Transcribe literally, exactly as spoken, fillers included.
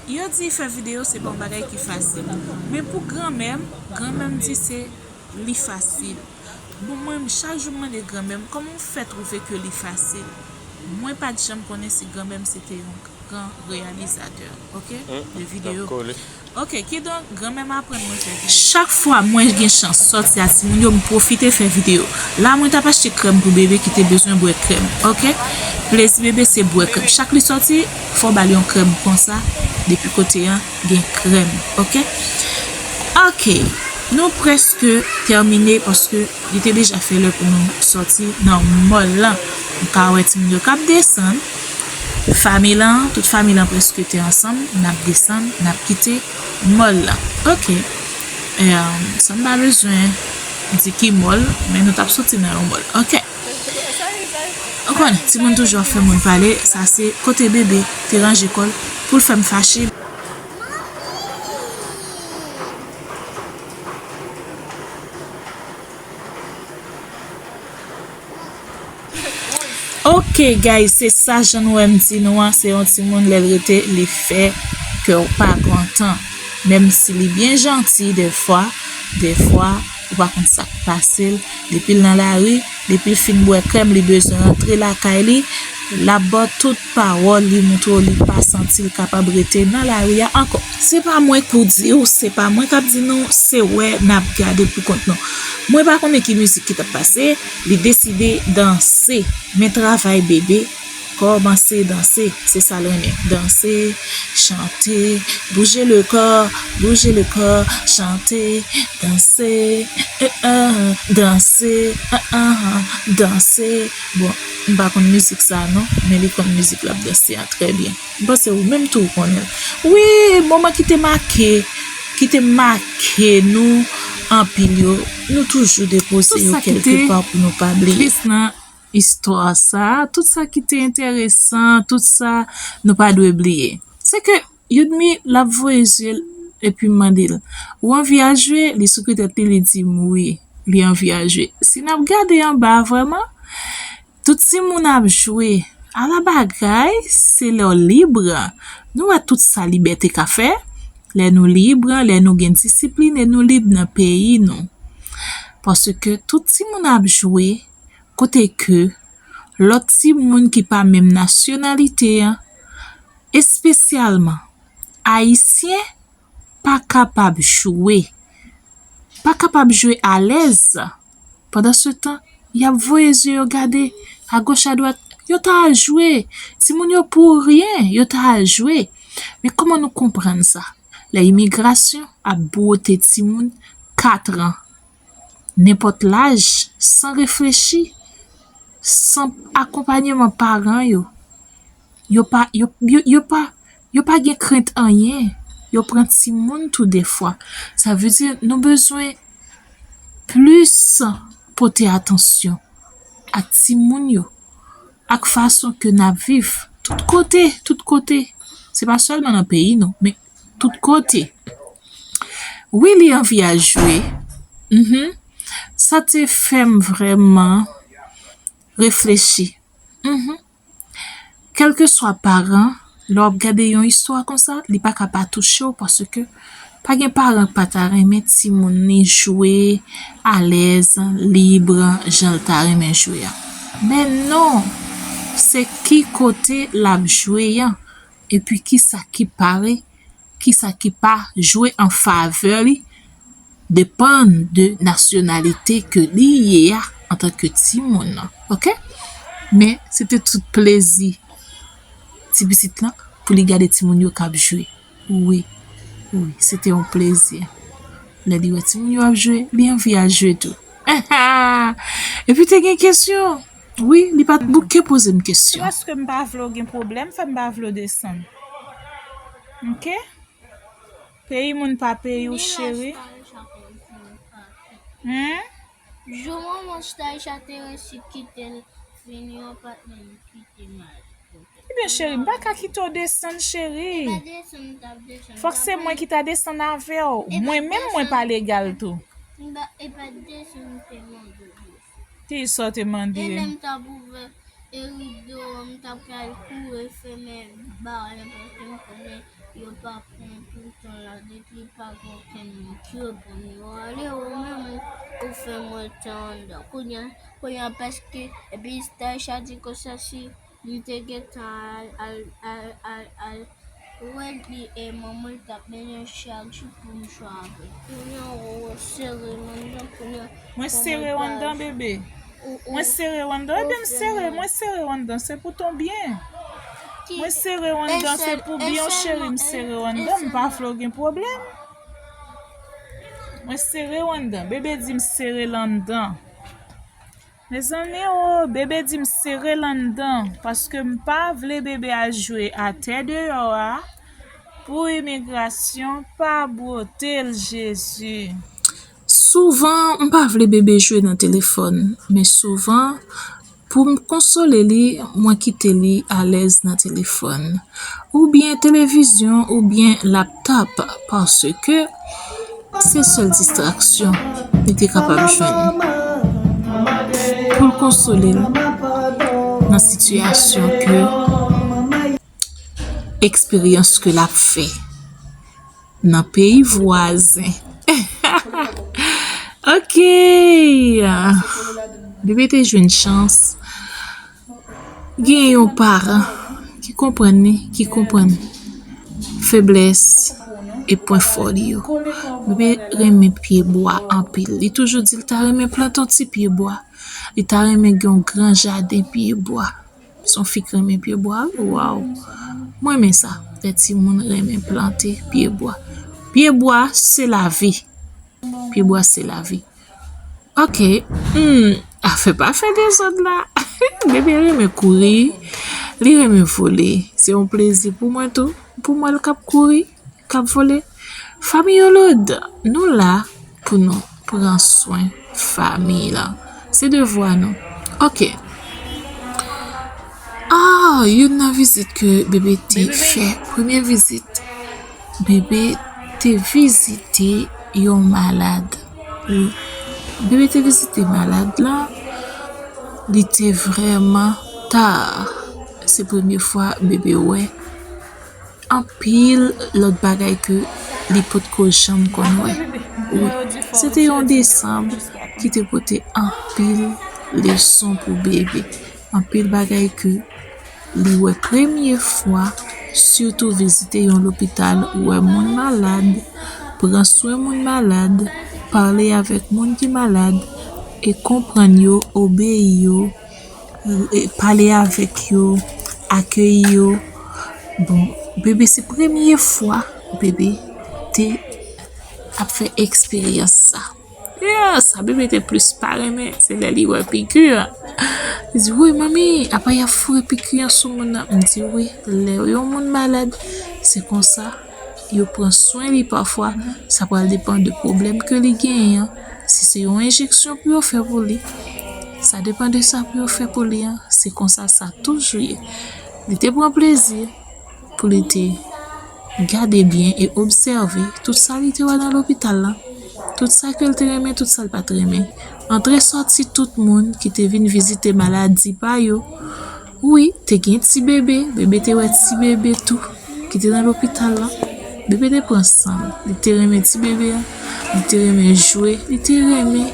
Yo di fè videyo se pa yon bagay ki fasil. Men pou granmè m, granmè m di se li fasil. Bon, mwen, chak jou m mande granmè m, kòman w fè twouve ke li fasil? Mwen pa t janm konnen si granmè m se te yon gran reyalizatè, oke, de videyo. Oke, kidonk, granmè m aprann mwen fè videyo. Chak fwa mwen gen chans sòti a timoun yo, m pwofite fè videyo. La, mwen t ap achte krèm pou bebe ki te bezwen bwè krèm, oke? Plezi bebe se bwè krèm. Chak li sòti, fò w ba l yon krèm konsa, depi kote an gen krèm, oke? Oke, nou prèske tèmine paske li te deja fè lè pou nou sòti nan mòl lan. M ka wè timoun yo k ap desann. Fanmi lan, tout fanmi lan prèske te ansanm. N ap desann, n ap kite mòl lan. Oke. Em, sa m pa bezwen di ki mòl, men nou t ap soti nan yon mòl. Oke. Ou konnen, timoun toujou ap fè moun pale, sa se kote bebe te ranje kò l pou l fè m fache. Ok, guys, se sa jan nou wè m di nou an, se yon timoun lè l rete, li fè kè w pa kontan. Menm si li byen janti defwa, defwa, ou pa konn sa k pase l. Depi l nan lari, depi l fin bwè krèm, li bezwen rantre lakay li, l ap ba w tout pawòl, li montre w li pa santi l kapab rete nan lari a ankò. Se pa mwen k pou di w, se pa mwen k ap di nou, se wè n ap gade pou kont nou. Mwen pa konnen ki mizik ki t ap pase, li deside danse. Men travay bebe, kòmanse danse, se sa l renmen. Danse, chante, bouje le kò, bouje le kò, chante, danse, eh, eh, danse, ah, ah, ah, danse. Bon, m pa konn mizik sa non, men li konn mizik l ap danse a trè byen. M panse ou menm tou ou konnen l. Wi, moman ki te make, ki te make nou anpil yo, nou toujou depoze yo kèlkepa pou nou pa bliye. Tout sa ki te tris nan istwa sa, tout sa ki te enteresan, tout sa nou pa dwe bliye. Se ke Youdmi, l ap voye zye l epi m mande l, ou anvi al jwe? Li soukri tèt li, li di m wi, li anvi al jwe. Si n ap gade anba a vrèman, tout timoun ap jwe. Ala bagay, se lè w lib. Nou wè tout sa libète ka fè. Lè nou lib, lè nou gen disiplin e nou lib nan peyi nou. Paske tout timoun ap jwe, kote ke lòt timoun ki pa menm nasyonalite an, espesyalman ayisyen, pa kapab jwe, pa kapab jwe alèz. Pandansetan, y ap voye zye yo gade agoch adwat. Yo ta al jwe. Timoun yo pou ryen, yo ta al jwe. Men kòman nou konprann sa? Lè imigrasyon ap bwote timoun kat an, nenpòt laj, san reflechi, san akonpanyeman paran yo, yo pa, yo, yo, yo pa, yo pa gen krent anyen. Yo pran timoun tou defwa. Sa vle di nou bezwen plis pote atansyon ak timoun yo, ak fason ke n ap viv tout kote, tout kote. Se pa sèlman nan peyi nou, men tout kote. Wi, li anvi al jwe. Mhm. Sa te fè m vrèman reflechi. Mhm. Kèlkeswa paran, lè w ap gade yon istwa konsa, li pa ka pa touche w paske pa gen paran k pa ta renmen timoun li jwe alèz, lib, jan l ta renmen jwe a. Men non, se ki kote l ap jwe an, epi kisa ki pare, kisa ki pa jwe an favè li, depann de nasyonalite ke li ye a antanke timoun nan. Ok? Men, se te tout plezi ti pitit lan pou li gade timoun yo k ap jwe. Wi, wi, se te yon plezi. Lè li wè timoun yo ap jwe, li anvi al jwe tou. Epi te gen kesyon. Wi, li pa t bouke poze m kesyon. Se paske m pa vle w gen pwoblèm, fè m pa vle w desann. Ok? Peyi moun pa peyi w, cheri. Hmm? Jou manman Staïcha te resi kite l vini yon patnè, li kite mal. Ebyen, cheri, m pa ka kite w desann, cheri. Fòk se mwen ki ta desann avè w. Mwen menm, mwen pa legal tou. Ki sa w te mande? E lè m t ap ouvè e rido an, m t ap pral kouri fèmen baryè paske m konnen yo pa pran tout tan la, depi pa gen okenn moun ki reponn yo. Ale, ou menm, ou fè mwen tan anndan. Kounye a, kounye a, paske, epi Taïcha di konsa si li te gentan al, al, al, al, al wè li e manman l t ap mennen chak jou pou m jwe avè l. Kounye a, ou sere m anndan, kounye a, Mwen sere w anndan, bebe. Mwen sere w anndan. Ebyen, m sere, mwen sere w anndan. Se pou ton byen. Mwen sere w anndan, se pou byen w, cheri, m sere w anndan. M pa vle w gen pwoblèm. Mwen sere w anndan. Bebe di m sere l anndan. Mezanmi o, bebe di m sere l anndan, paske m pa vle bebe al jwe atè deyò a pou imigrasyon pa bwote l, Jezi. Souvan, m pa vle bebe jwe nan telefòn, men souvan, pou m konsole li, mwen kite li alèz nan telefòn. Oubyen televizyon, oubyen laptòp, paske se sèl distraksyon li te kapab jwenn pou l konsole l nan sitiyasyon ke, eksperyans ke l ap fè nan peyi vwazen. Ok. Bebe te jwenn chans gen yon paran ki konprann li, ki konprann feblès e pwen fò li yo. Bebe renmen pye bwa anpil. Li toujou di l ta renmen plante yon ti pye bwa. Li ta renmen gen yon gran jaden pye bwa. Se yon fi k renmen pye bwa, wi, waw. Mwen renmen sa, lè timoun renmen plante pye bwa. Pye bwa, se lavi. Pye bwa, se lavi. Ok. Hmm, afè pa fè dezòd la. Bebe renmen kouri. Li renmen vole. Se yon plezi pou mwen tou. Pou mwen, l k ap kouri, k ap vole. Fanmi Yolod, nou la pou nou pran swen fanmi lan. Se devwa nou. Ok. Ah, youn nan vizit ke bebe te fè, premye vizit, bebe te vizite yon malad. Wi. Bebe te vizite malad lan. Li te vrèman ta. Se premye fwa bebe wè anpil lòt bagay ke li potko janm konn wè. Wi, se te yon desanm ki te pote anpil leson pou bebe. Anpil bagay ke li wè premye fwa, sitou vizite yon lopital, wè moun malad, pran swen moun malad, pale avèk moun ki malad, e konprann yo, obeyi yo, e pale avèk yo, akeyi yo. Bon, bebe, se premye fwa bebe te ap fè eksperyans sa. Ya, sa bebe te plis pa renmen, se lè li wè piki an. Li di, "Woy, manmi, apa y ap foure piki an sou moun nan?" M di, "Wi, lè yon moun malad, se konsa." Yo pran swen li pafwa, sa pral depann de pwoblèm ke li genyen an. Si se yon enjeksyon pou yo fè pou li, sa depann de sa pou yo fè pou li an. Se konsa sa toujou ye. Li te pran plezi pou li te gade byen e obsève tout sa li te wè nan lopital lan, tout sa ke l te renmen, tout sa l pa t renmen. Antre sòti tout moun ki te vin vizite maladi pa yo, Wi, te gen ti bebe, bebe te wè ti bebe tou, ki te nan lopital lan. Bebe te pran san l, li te renmen ti bebe a, li te renmen jwe, li te renmen